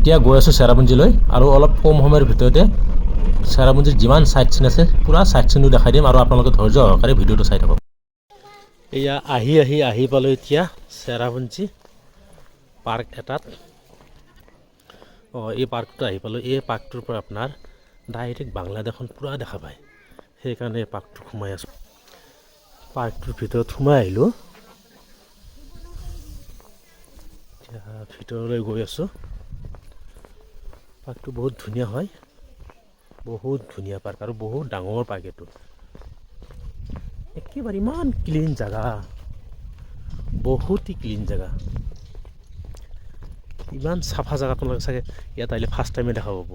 এতিয়া গৈ আছোঁ চেৰাপুঞ্জীলৈ আৰু অলপ কম সময়ৰ ভিতৰতে চেৰাপুঞ্জীৰ যিমান চাইট চিন আছে পূৰা চাইট চিনটো দেখাই দিম আৰু আপোনালোকে ধৈৰ্য সহকাৰে ভিডিঅ'টো চাই থাকক। এয়া আহি আহি আহি পালোঁ এতিয়া চেৰাপুঞ্জী পাৰ্ক এটাত। অঁ, এই পাৰ্কটো আহি পালোঁ। এই পাৰ্কটোৰ পৰা আপোনাৰ ডাইৰেক্ট বাংলাদেশখন পূৰা দেখা পায়, সেইকাৰণে এই পাৰ্কটোত সোমাই আছোঁ। পাৰ্কটোৰ ভিতৰত সোমাই আহিলোঁ, এতিয়া ভিতৰলৈ গৈ আছোঁ। পাৰ্কটো বহুত ধুনীয়া হয়, বহুত ধুনীয়া পাৰ্ক আৰু বহুত ডাঙৰ পাৰ্ক এইটো। একেবাৰে ইমান ক্লিন জেগা, বহুতেই ক্লিন জেগা, ইমান চাফা জেগা আপোনালোকে চাগে ইয়াত আহিলে ফাৰ্ষ্ট টাইমে দেখা পাব।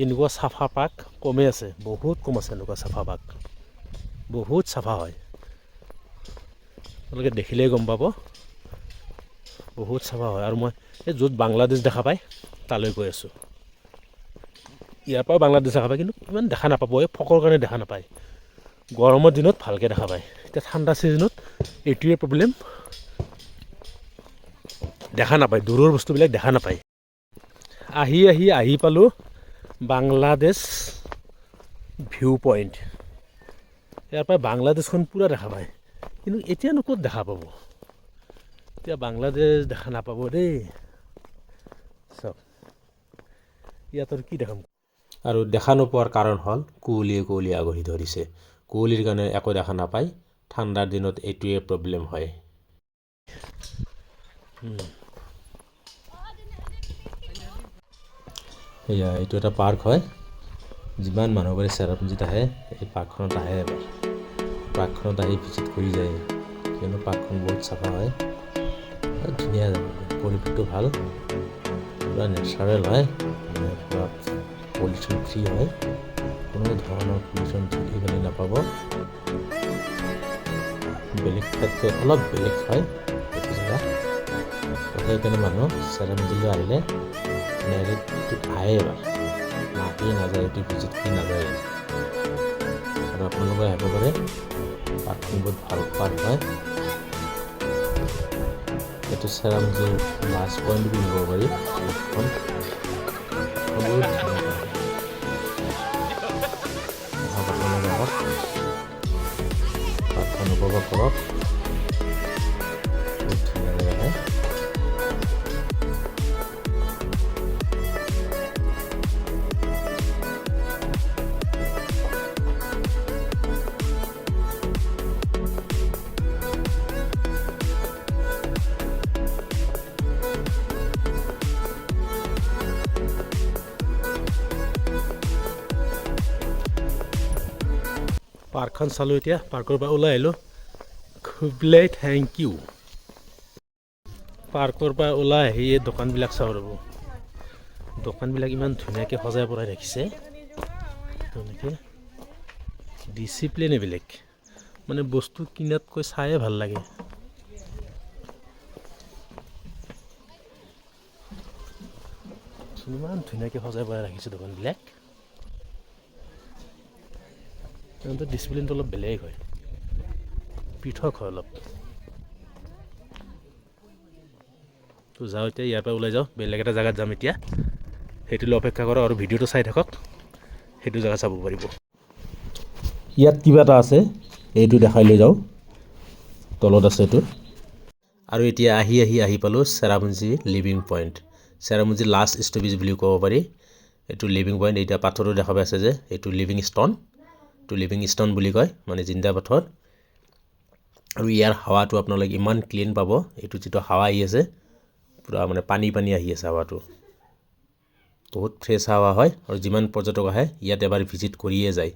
এনেকুৱা চাফা পাৰ্ক কমেই আছে, বহুত কম আছে এনেকুৱা চাফা পাৰ্ক, বহুত চাফা হয়। আপোনালোকে দেখিলেই গম পাব বহুত চাফা হয়। আৰু মই এই য'ত বাংলাদেশ দেখা পায় তালৈ গৈ আছোঁ। ইয়াৰ পৰাও বাংলাদেশ দেখা পায়, কিন্তু ইমান দেখা নাপাব, এই ফকৰ কাৰণে দেখা নাপায়। গৰমৰ দিনত ভালকৈ দেখা পায়, এতিয়া ঠাণ্ডা ছিজনত এইটোৱে প্ৰব্লেম, দেখা নাপায়, দূৰৰ বস্তুবিলাক দেখা নাপায়। আহি আহি আহি পালোঁ বাংলাদেশ ভিউ পইণ্ট। ইয়াৰ পৰা বাংলাদেশখন পূৰা দেখা পায়, কিন্তু এতিয়ানো ক'ত দেখা পাব, এতিয়া বাংলাদেশ দেখা নাপাব দেই। চাওক ইয়াত আৰু কি দেখাম। আৰু দেখা নোপোৱাৰ কাৰণ হ'ল কুঁৱলীয়ে কুঁৱলী আগুৰি ধৰিছে, কুঁৱলীৰ কাৰণে একো দেখা নাপায়। ঠাণ্ডাৰ দিনত এইটোৱে প্ৰব্লেম হয়। সেয়া এইটো এটা পাৰ্ক হয়, যিমান মানুহবোৰে চেৰাপুঞ্জীত আহে এই পাৰ্কখনত আহে, এবাৰ পাৰ্কখনত আহি ভিজিট কৰি যায়, কিয়নো পাৰ্কখন বহুত চাফা হয় আৰু ধুনীয়া পৰিৱেশটো ভাল, পূৰা নেচাৰেল হয়, মানে পূৰা পলিউশ্যন ফ্ৰী হয়, কোনো ধৰণৰ পলিউশ্যন ধূলি বালি নাপাব। বেলেগ ঠাইতকৈ অলপ বেলেগ হয় এইটো জেগা, সেইকাৰণে মানুহ চেৰাপুঞ্জীলৈ আহিলে ডাইৰেক্ট এইটোত আহে, এবাৰ নাহি নাযায়, এইটো ভিজিট কৰি নাযায়। আৰু আপোনালোকে আহিব পাৰে, পাৰ্কখন বহুত ভাল পাৰ্ক হয়। এইটো চেৰাপুঞ্জীৰ লাষ্ট পইণ্ট বুলি ক'ব পাৰি। পাৰ্কখন বহুত ধুনীয়া পাৰ্ক। আহক আপোনালোকে আহক, পাৰ্কখন উপভোগ কৰক, বহুত ধুনীয়া জেগা হয়। পাৰ্কখন চালোঁ, এতিয়া পাৰ্কৰ পৰা ওলাই আহিলোঁ। খুবেই thank U. পাৰ্কৰ পৰা ওলাই আহি এই দোকানবিলাক চাওঁ ৰ'ব, দোকানবিলাক ইমান ধুনীয়াকৈ সজাই পৰাই ৰাখিছে তেওঁলোকে, ডিচিপ্লিনে বেলেগ, মানে বস্তু কিনাতকৈ চায়ে ভাল লাগে। ইমান ধুনীয়াকৈ সজাই পৰাই ৰাখিছে দোকানবিলাক, সিহঁতৰ ডিচিপ্লিনটো অলপ বেলেগ হয়, পৃথক হয় অলপ। তো যাওঁ এতিয়া ইয়াৰ পৰা ওলাই যাওঁ, বেলেগ এটা জেগাত যাম এতিয়া, সেইটোলৈ অপেক্ষা কৰক আৰু ভিডিঅ'টো চাই থাকক, সেইটো জেগা চাব পাৰিব। ইয়াত কিবা এটা আছে, এইটো দেখাই লৈ যাওঁ, তলত আছে এইটো। আৰু এতিয়া আহি আহি আহি পালোঁ Cherrapunji living point, Cherrapunji last stoppage বুলি ক'ব পাৰি। এইটো লিভিং পইণ্ট, এতিয়া পাথৰটো দেখা পাইছে যে এইটো লিভিং ষ্ট'ন, এইটো লিভিং ষ্ট'ন বুলি কয়, মানে জিন্দা পাথৰ। আৰু ইয়াৰ হাৱাটো আপোনালোকে ইমান ক্লিন পাব, এইটো যিটো হাৱা আহি আছে পূৰা মানে পানী পানী আহি আছে হাৱাটো, বহুত ফ্ৰেছ হাৱা হয়। আৰু যিমান পৰ্যটক আহে ইয়াত এবাৰ ভিজিট কৰিয়ে যায়।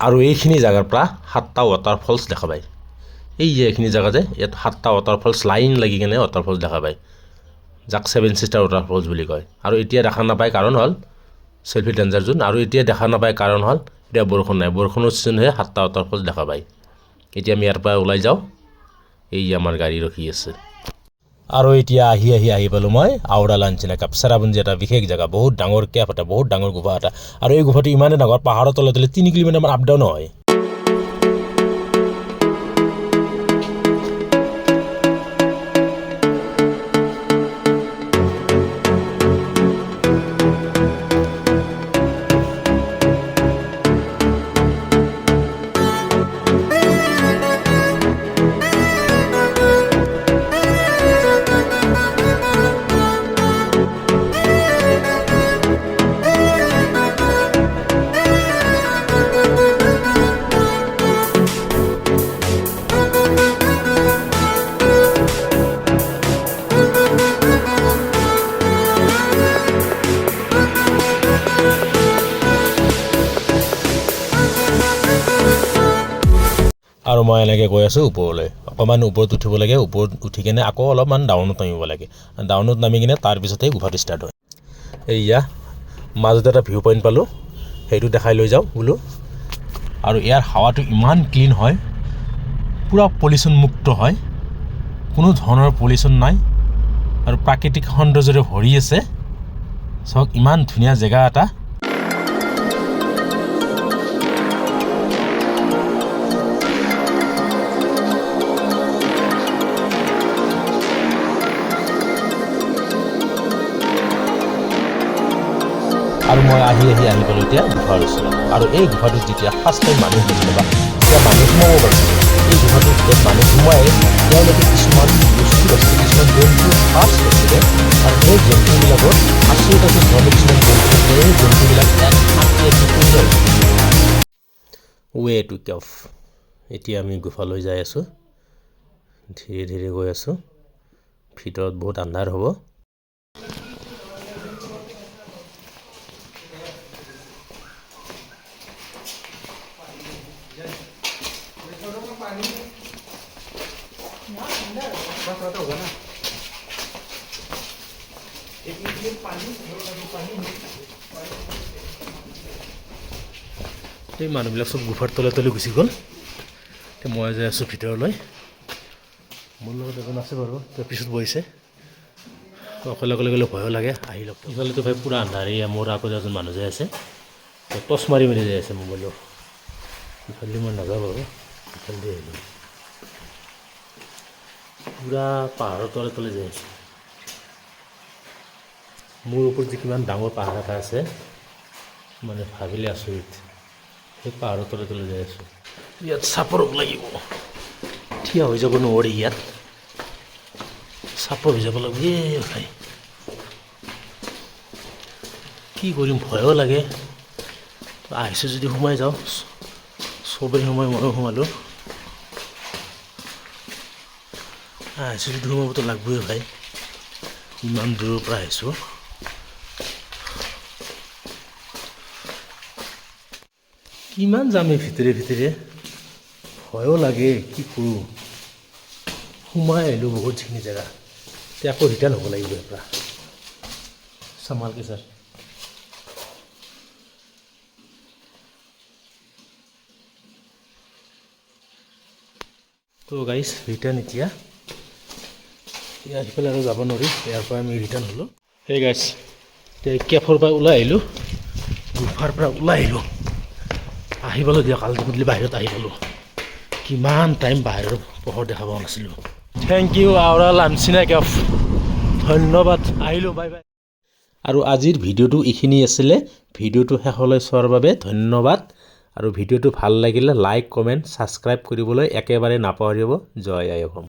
আৰু এইখিনি জেগাৰ পৰা 7টা ৱাটাৰফলছ দেখা পায়। এই যে এইখিনি জেগা যে ইয়াত 7টা ৱাটাৰফলছ লাইন লাগি কেনে ৱাটাৰফলছ দেখা পায়, যাক ছেভেন চিষ্টাৰ ৱাটাৰফলছ বুলি কয়। আৰু এতিয়া দেখা নাপায় কাৰণ হ'ল চেল্ফি ডেঞ্জাৰ জোন, আৰু এতিয়া দেখা নাপায় কাৰণ হ'ল এতিয়া বৰষুণ নাই, বৰষুণৰ ছিজনহে 7টা ৱাটাৰফলছ দেখা পায়। এতিয়া আমি ইয়াৰ পৰা ওলাই যাওঁ, এই আমাৰ গাড়ী ৰখি আছে। আৰু এতিয়া আহি আহি আহি পালোঁ মই আওৰা লাঞ্চিনা কাপ, চেৰাপুঞ্জী এটা বিশেষ জেগা, বহুত ডাঙৰ কেফ এটা, বহুত ডাঙৰ গুফা এটা। আৰু এই গুফাটো ইমানেই ডাঙৰ, পাহাৰৰ তলে তলে 3 কিলোমিটাৰমান আপ ডাউন হয়। মই এনেকৈ গৈ আছোঁ ওপৰলৈ। অকণমান ওপৰত উঠিব লাগে, ওপৰত উঠি কিনে আকৌ অলপমান ডাউনত নামিব লাগে। ডাউনত নামি কিনে তাৰপিছতেই গুফাটো ষ্টাৰ্ট হয়। এইয়া মাজতে এটা ভিউ পইণ্ট পালোঁ, সেইটো দেখাই লৈ যাওঁ বোলো। আৰু ইয়াৰ হাৱাটো ইমান ক্লিন হয়, পূৰা পলিউশ্যন মুক্ত হয়, কোনো ধৰণৰ পলিউশ্যন নাই আৰু প্ৰাকৃতিক সৌন্দৰ্যৰে ভৰি আছে। চাওক, ইমান ধুনীয়া জেগা এটা। আৰু মই আহি আহি আহি পালোঁ এতিয়া গুফাৰ ওচৰত। আৰু এই গুফাটোত যেতিয়া ফাৰ্ষ্ট টাইম মানুহ গৈছিলে বা যেতিয়া মানুহ সোমাব পাৰিছিলে, এই গুফাটোৰ ভিতৰত মানুহ সোমাই তেওঁলোকে কিছুমান বস্তু পাইছিলে, কিছুমান জন্তু ফাৰ্ষ্ট পাইছিলে। আৰু সেই জন্তুবিলাকত আচৰিত আচৰিত ধৰণৰ কিছুমান জন্তু আছিলে। এই জন্তুবিলাক ইয়াত আঁকি আঁকি সুন্দৰ ৱে টু কেফ। এতিয়া আমি গুফালৈ যাই আছোঁ, ধীৰে ধীৰে গৈ আছোঁ। ভিতৰত বহুত আন্ধাৰ হ'ব। এই মানুহবিলাক চব গুফাৰ তলে তলে গুচি গ'ল। এতিয়া মই যাই আছোঁ ভিতৰলৈ। মোৰ লগত এজন আছে বাৰু, তেওঁ পিছত বহিছে। অকলে অকলে গ'লে ভয়ো লাগে। আহি লওক। ইফালেতো ভাই পূৰা আন্ধাৰ। এয়া মোৰ আগত এজন মানুহ যাই আছে, তেওঁ টৰ্চ মাৰি মাৰি যাই আছে মোবাইলৰ। ইফালেদি মই নাযাওঁ বাৰু, ইফালেদি আহিলোঁ। পূৰা পাহাৰৰ তলে তলে যাই আছে। মোৰ ওপৰত যে কিমান ডাঙৰ পাহাৰ এটা আছে, মানে ভাবিলে আচৰিত। সেই পাহাৰৰ তলে তলে যাই আছোঁ। ইয়াত চাপৰ হ'ব লাগিব, থিয় হৈ যাব নোৱাৰি। ইয়াত চাপৰ হৈ যাব লাগিব। এ ভাই, কি কৰিম, ভয়ো লাগে। আহিছোঁ যদি সোমাই যাওঁ। চবেই সোমাই, ময়ো সোমালোঁ। আহিছোঁ যদি সোমাবতো লাগিবই ভাই, ইমান দূৰৰ পৰা আহিছোঁ। কিমান যাম এই ভিতৰে ভিতৰে, ভয়ো লাগে। কি কৰোঁ, সোমাই আহিলোঁ বহুতখিনি জেগা। এতিয়া আকৌ ৰিটাৰ্ণ হ'ব লাগিব ইয়াৰ পৰা। চামালকে ছাৰ। তো গাইজ, ৰিটাৰ্ণ এতিয়া। ইয়াৰ সিফালে আৰু যাব নোৱাৰি, ইয়াৰ পৰা আমি ৰিটাৰ্ণ হ'লোঁ। সেই গাইজ, এতিয়া কেফৰ পৰা ওলাই আহিলোঁ, গুফাৰ পৰা ওলাই আহিলোঁ। আহি পালোঁ দিয়ক, আল্টিমেটলি বাহিৰত আহি পালোঁ। কিমান টাইম বাহিৰৰ পোহৰ দেখা পোৱা নাছিলোঁ। Thank U আওৰা লামচিনা কেফ, ধন্যবাদ। আহিলোঁ, বাই বাই। আৰু আজিৰ ভিডিঅ'টো এইখিনি আছিলে। ভিডিঅ'টো শেষলৈ চোৱাৰ বাবে ধন্যবাদ। আৰু ভিডিঅ'টো ভাল লাগিলে লাইক, কমেণ্ট, ছাবস্ক্ৰাইব কৰিবলৈ একেবাৰে নাপাহৰিব। জয় আই অসম।